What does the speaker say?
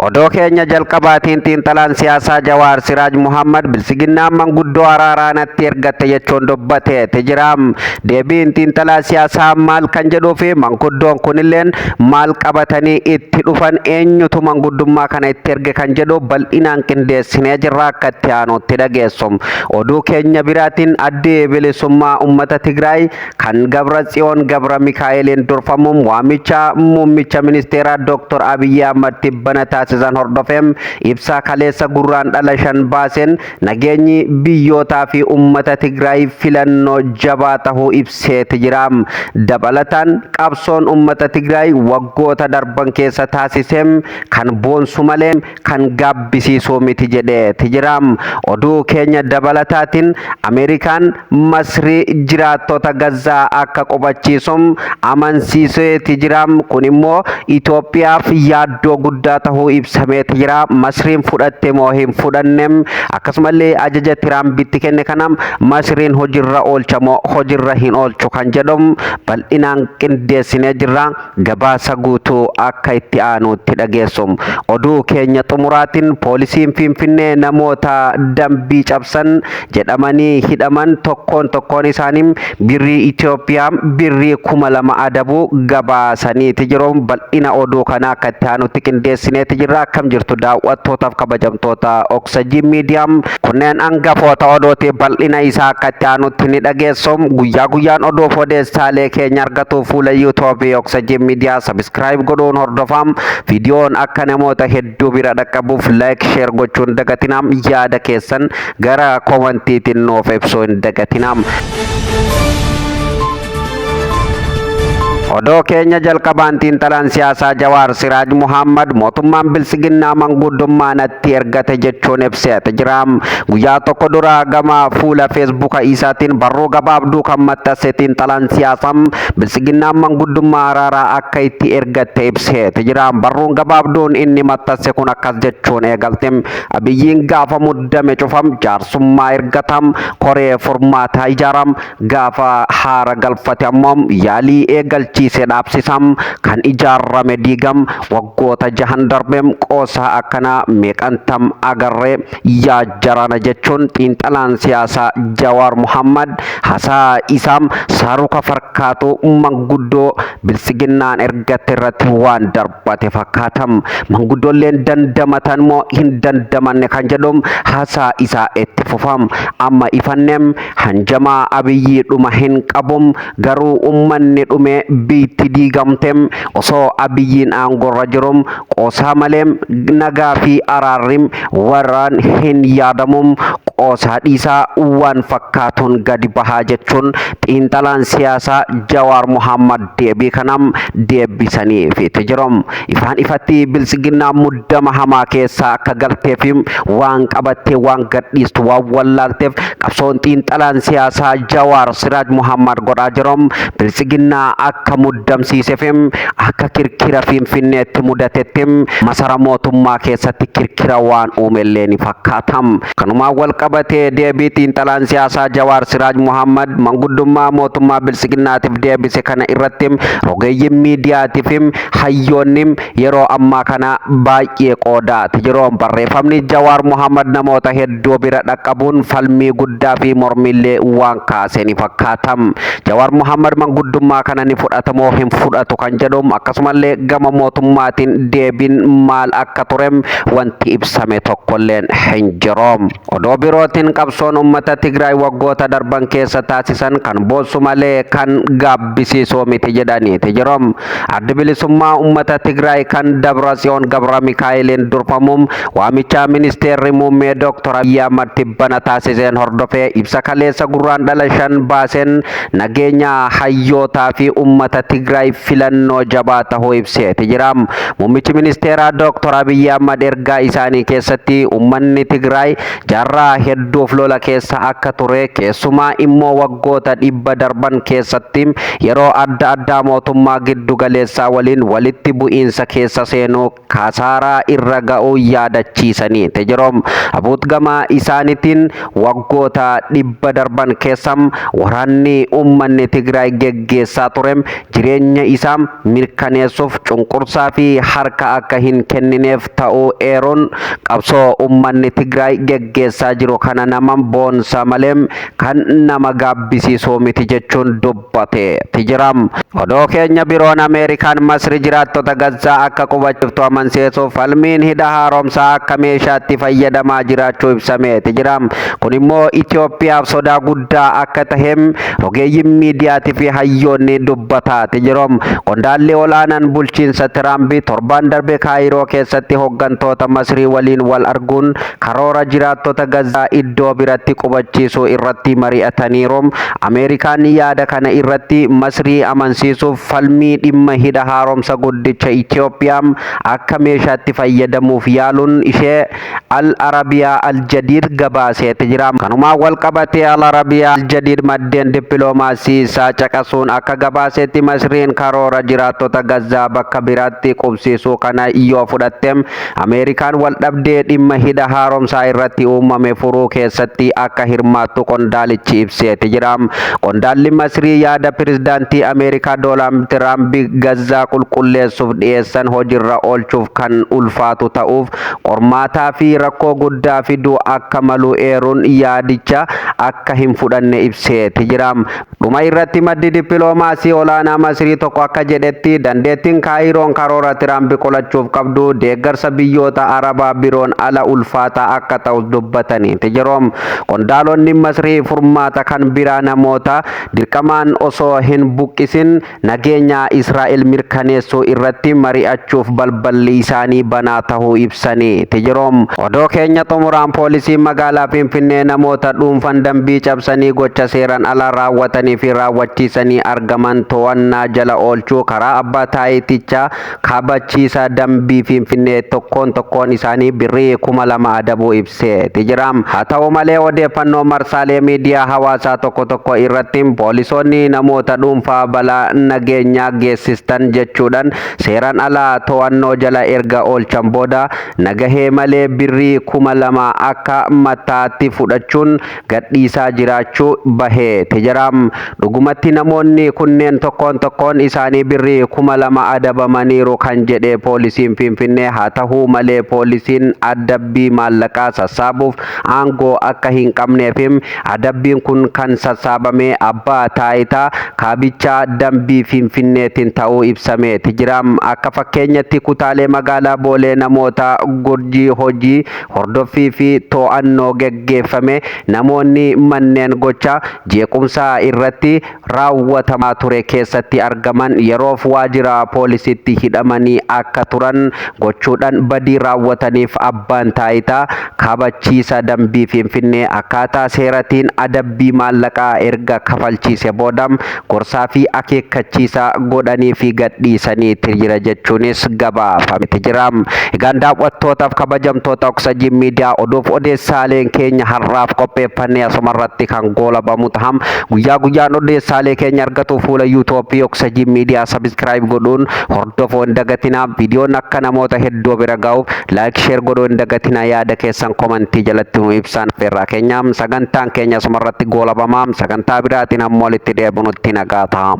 Odoo keenya jalqabaatiin xiinxalaan siyaasaa Jawaar Siraaj Muhammad bilsiginnaan manguddoo araaraa natti ergatte jechuun dubbateeti jira. Deebiin xiinxalaa siyaasaa maal kan jedhuu fi manguddoon kunilleen maal qabatanii itti dhufan, eenyutu manguddummaa kana itti erge kan jedhu bal'inaan qindeessinee jirra, akka itti aanutti dhageessu. Oduu keenya biraatiin addi bilisummaa uummata Tigraay kan Gabra Tsiyoon Gabra Mikaa'eliin durfamuun waamicha muummicha ministeeraa Dr. Abiyyi Ahmad tibbana taasisan hordofee ibsa kaleessa Gurraandhala 5 baaseen nageenyi biyyootaa fi uummata Tigraay filannoo jabaa tahuu ibseeti jira. Dabalataan qabsoon uummata Tigraay waggoota darban keessa taasise kan boonsu malee kan gaabbisiisuu miti jedheeti jira. Oduu keenya dabalataatiin Ameerikaan Masrii jiraattota Gazzaa akka qubachiisu amansiiseeti jira. Kun immoo Itoophiyaaf yaaddoo guddaa tahuu ibsameeti jira. Masriin fudhatte moo hin fudhanne? Akkasumallee ajaja Tiraampitti kenne kana Masriin hojiirra oolcha moo hojiirra hin oolchu kan jedhu bal'inaan qindeessinee jirra. Gabaasa guutuu akka itti aanutti dhageessu. Oduu keenya xumuraatiin poolisiin Finfinnee namoota dambii cabsan jedhamanii hidhaman tokkoon tokkoon isaanii birrii Itoophiyaa birrii 2000 adabuu gabaasaniiti jiru. Bal'ina oduu kanaa akka itti aanutti qindeessineeti jirra. Akkam jirtu daawwattootaaf kabajamtoota Oksajii Miidiyaa? Kunneen hangafoota oduuti, bal'ina isaa akka itti aanutti ni dhageessu. Guyyaa guyyaan oduuf odeessaalee keenya argatu fuula YouTube Oksajii Miidiyaa subscribe godhuun hordofaa. Viidiyoon akka namoota hedduu bira dhaqqabuuf like, share gochuun dagatinaa. Yaada keessan gara komantiitiin nuuf ibsuu hin dagatinaa. Odoo keenya jalqabaan xiinxalaan siyaasaa Jawaar Siraaj Muhammad mootummaan bilsiginnaa manguddummaa natti ergate jechuun ibseet jira. Guyyaa tokko dura gama fuula Feesbuuka isaatiin barruu gabaabduu kan maxxanse xiinxalaan siyaasaa bilsiginnaan manguddummaa araaraa akka itti ergatte ibseet jira. Barruun gabaabduun inni maxxanse kun akkas jechuun eegalte. Abiyyiin gaafa muddame cufam jaarsummaa ergatam, koree furmaataa ijaaram, gaafa haara galfate ammoo yaalii eegalchiise dhaabsisam, kan ijaarame diigam. Waggoota jahan darbeem qoosaa akkanaa meeqantam agarree yaa jarana jechuun xiinxalaan siyaasaa Jawaar Muhammad hasaa isaa saaruka farkaatu manguddoo bilsiginnaan ergatte irratti waan darbate fakkaatam. Manguddoolleen dandamatan moo hin dandamanne kan jedhu hasaa isaa itti fufam. Amma ifanneem hanjamaa Abiyyii dhuma hin qabum, garuu ummanni dhume, biitti diigamtem osoo Abiyyiin aangorra jirum qoosaa malee nagaa fi araarri warraan hin yaadamum, qoosaa dhiisaa waan fakkaatuun gadi bahaa jechuun xiinxalaan siyaasaa Jawaar Muhammad deebii kanam deebisaniifiiti jiru. Ifaan ifatti biltsiginnaa muddama hamaa keessaa akka galtee fi waan qabattee waan gadhiistu waan wallaalteef qabsoon xiinxalaan siyaasaa Jawaar Siraaj Muhammad godhaa jiru biltsiginnaa akka muddamsiisee fi akka kirkira Finfinneetti mudatetti masara mootummaa keessatti kirkira waan uumellee ni fakkaata. Kanumaan wal qabatee deebii xiinxalaan siyaasaa Jawaar Siraaj Muhammad manguddummaa mootummaa biltsiginnaatiif deebise kana irratti rogeeyyiin miidiyaatiif hayyoonni yeroo ammaa kana baay'ee qoodaati jiru. Barreeffamni Jawaar Muhammad namoota hedduu bira dhaqqabuun falmii guddaa fi mormiillee waan kaase ni fakkaata. Jawaar Muhammad manguddummaa kana ni fudhata moo hin fudhatu kan jedhu, akkasumallee gama mootummaatiin deebiin maal akka ture wanti ibsame tokkolleen hin jiru. Odoo birootiin qabsoon uummata Tigraay waggoota darban keessa taasisan kan boonsu malee kan gaabbisiisuu miti jedhaniiti jiru. Addi bilisummaa uummata Tigraay kan Dabratsiyoon Gabra Mikaa'eliin durfamuun waamicha ministeerri muummee Dr. Abiyyi Ahmad tibbana taasiseen hordofee ibsa kaleessa Gurraandhala 5 baaseen nageenya hayyootaa fi uummata Tigraay filannoo jabaa tahuu ibseeti jira. Muummichi ministeeraa Dr. Abiyyi Ahmad ergaa isaanii keessatti uummanni Tigraay jaarraa hedduuf lola keessa akka ture, keessumaa immoo waggoota 100 darban keessatti yeroo adda addaa mootummaa giddu galeessaa waliin walitti bu'iinsa keessa seenuu kasaaraa irra ga'uu yaadachiisaniiti jiru. Abuut gama isaaniitiin biraatiin waggoota 100 darban keessa waraanni uummanni Tigraay geggeessaa ture jireenya isaa mirkaneessuuf cunqursaa fi harka akka hin kennineef ta'uu eeruun qabsoo uummanni Tigraay geggeessaa jiru kana nama boonsa malee kan nama gaabbisiisuu miti jechuun dubbate jira. Odoo keenya biroon Ameerikaan Masri jiraattota Gazzaa akka qubachiiftu amansiisuuf falmiin hidha haaromsaa akka meeshaatti fayyadamaa jiraachuu ibsameeti jira. Kun immoo Itoophiyaaf sodaa guddaa akka tahe rogeeyyiin miidiyaatii fi hayyoonni dubbataati jiru. Qondaalli ol'aanaan bulchiinsa Tiraamp torbaan darbe Kaayiroo keessatti hooggantoota Masrii waliin wal arguun karoora jiraattota Gazzaa iddoo biratti qubachiisuu irratti mari'ataniiru. Ameerikaan yaada kana irratti Masrii amansiisuuf falmii dhimma hidha haaromsa guddicha Itoophiyaa akka meeshaatti fayyadamuuf yaaluun ishee Al Arabiyaa Al Jadiid gabaaseeti jira. Kanumaan wal qabatee Al Arabiyaa Al Jadiid maddeen dippiloomaasii isaa caqasuun akka gabaasetti Masriin karoora jiraattota Gazzaa bakka biraatti qubsiisuu kana yoo fudhatte Ameerikaan wal dhabdee dhimma hidha haaromsaa irratti uumame furuu keessatti akka hirmaattu qondaalichi ibseeti jira. Qondaalli Masrii yaada pirezidaantii Ameerikaa Doonaald Tiraamp Gazzaa qulqulleessuuf dhiyeessan hojiirra oolchuuf kan ulfaatu ta'uuf qormaataa fi rakkoo guddaa fiduu akka malu eeruun yaadicha akka hin fudhanne ibseeti jira. Dhuma irratti maddi dippiloomaasii olaanaa Masrii tokko akka jedhetti dandeettiin Kaayiroon karoora Tiraamp qolachuuf qabdu deeggarsa biyyoota Arabaa biroon ala ulfaataa akka ta'us dubbataniiti jiru. Qondaalonni Masrii furmaata kan biraa namoota dirqamaan osoo hin buqqisin nageenya Israa'el mirkaneessuu irratti mari'achuuf balballi isaanii banaa ta'uu ibsaniiti jiru. Odoo keenya xumuraan poolisiin magaalaa Finfinnee namoota dhuunfan dambii cabsanii gocha seeraan alaa raawwatanii fi raawwachiisanii argaman to'annaa jala oolchuu karaa abbaa taayitichaa kabachiisa dambii Finfinnee tokkoon tokkoon isaanii birrii 2000 adabuu ibseeti jira. Haa ta'u malee odeeffannoo marsaalee miidiyaa hawaasaa tokko tokko irratti poolisoonni namoota dhuunfaa balaa nageenyaa geessistan jechuudhaan seeraan alaa to'annoo jala erga oolchan booda nagahee malee birrii 2000 akka mataatti fudhachuun gadhiisaa jiraachuu baheeti jira. Dhugumatti namoonni kunneen tokkoon tokkoon isaanii birrii 2000 adabamaniiru kan jedhe poolisiin Finfinnee haa ta'uu malee poolisiin adabbii maallaqaa sassaabuuf aangoo akka hin qabneef adabbiin kun kan sassaabame abbaa taayitaa kaabichaa dambii Finfinneetiin ta'uu ibsameeti jira. Akka fakkeenyatti kutaalee magaalaa Boolee namoota gurjii hojii hordoffii fi to'annoo geggeeffame namoonni manneen gocha jeequmsaa irratti raawwatamaa ture keessatti argaman yeroof waajjira poolisiitti hidhamanii akka turan gochuudhaan badii raawwataniif abbaan taayitaa kabachiisa dambii Finfinnee akkaataa seeratiin adabbii maallaqaa erga kafalchiise booda gorsaa fi akeekkachiisa godhanii fi gadhiisaniiti jira jechuunis gabaafameeti jira. Egaan daawwattootaaf kabajamtoota Oksajii Miidiyaa oduuf odeessaaleen keenya har'aaf qopheeffannee asumarratti kan goolabamu taham. Guyyaa guyyaan odeessaalee keenya argatu fuula yuutuubii Oksajii Miidiyaa subscribe godhuun hordofuu hin dagatinaa. Viidiyoon akka namoota hedduu bira ga'uuf like, share godhuu hin dagatinaa. Yaada keessan komantii jalatti nu ibsaan affeerraa keenya. Sagantaan keenya asumarratti goolabamaa. Sagantaa biraatiin hamma walitti deebinutti nagaa ta'a.